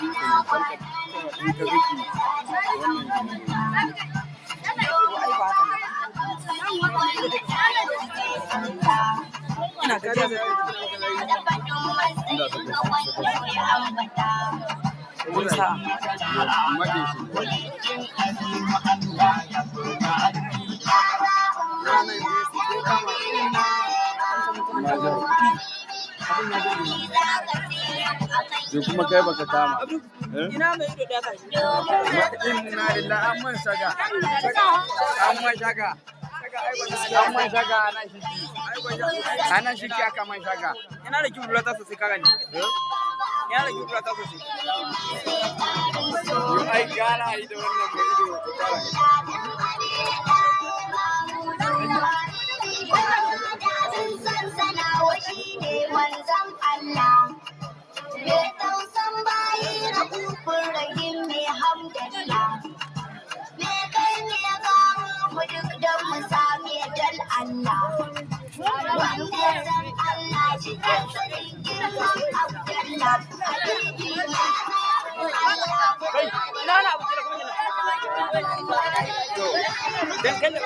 Shi kenan sarƙar in ka saki wannan. Ai ba haka ne. Ina gajiya zai. Inda ta kai Wani sa'a. maƙe shi. Majar. Abin ya burge ni. Sai kuma kai baka kama. Eh? Ina mai ido ɗaya kashi. Inna lillahi, an man shaga. An man shaga. An man shaga ana shiki. Ana shiki aka man shaga. Yana da kyau lura ta sosai, ka gani. Yana da kyau lura ta sosai. Yo ai gara yi da wannan mai ido ta tara. Allah wanda ya san Allah shi ke sanin girman Abdullah Habibi ya Allah. Kai, ina na abu kira kuma ina. Dan kai da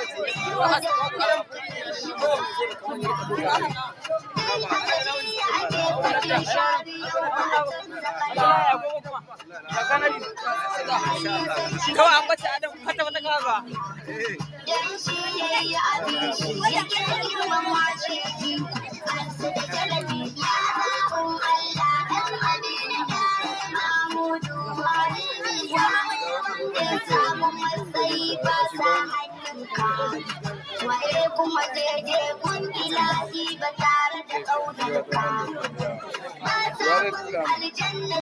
kawai an bace Adam kwata kwata kawai ba. Dan shi ya yi abin shi yake girmama shi kansa da jalabi ya zaɓin Allah ɗan Amina ɗan Mahmudu Halimi wanda ya samu matsayi ba sa hannunka waye kuma zai je gun ilahi ba tare da ƙaunarka ba samun aljanna.